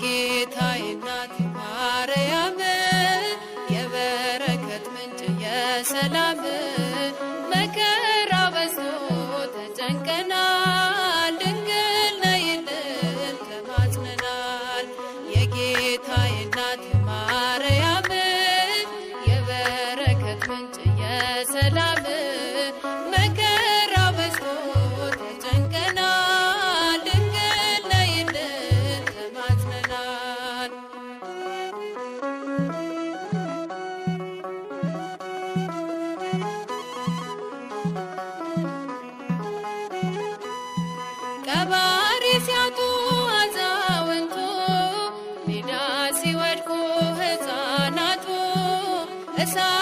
የጌታዬ እናት ማርያም የበረከት ምንጭ የሰላም መከራ በዝቶ ተጨንቀናል፣ ድንግል ነይልን ተማጽነናል። የጌታዬ እናት ማርያም የበረከት ምንጭ የሰላም መከራ በዝቶ ተጨንቀናል፣ ድንግል ነይልን ተማጽነናል። ቀባሪ ሲያጡ አዛውንቱ፣ ሜዳ ሲወድቁ ሕፃናቱ፣ እሳት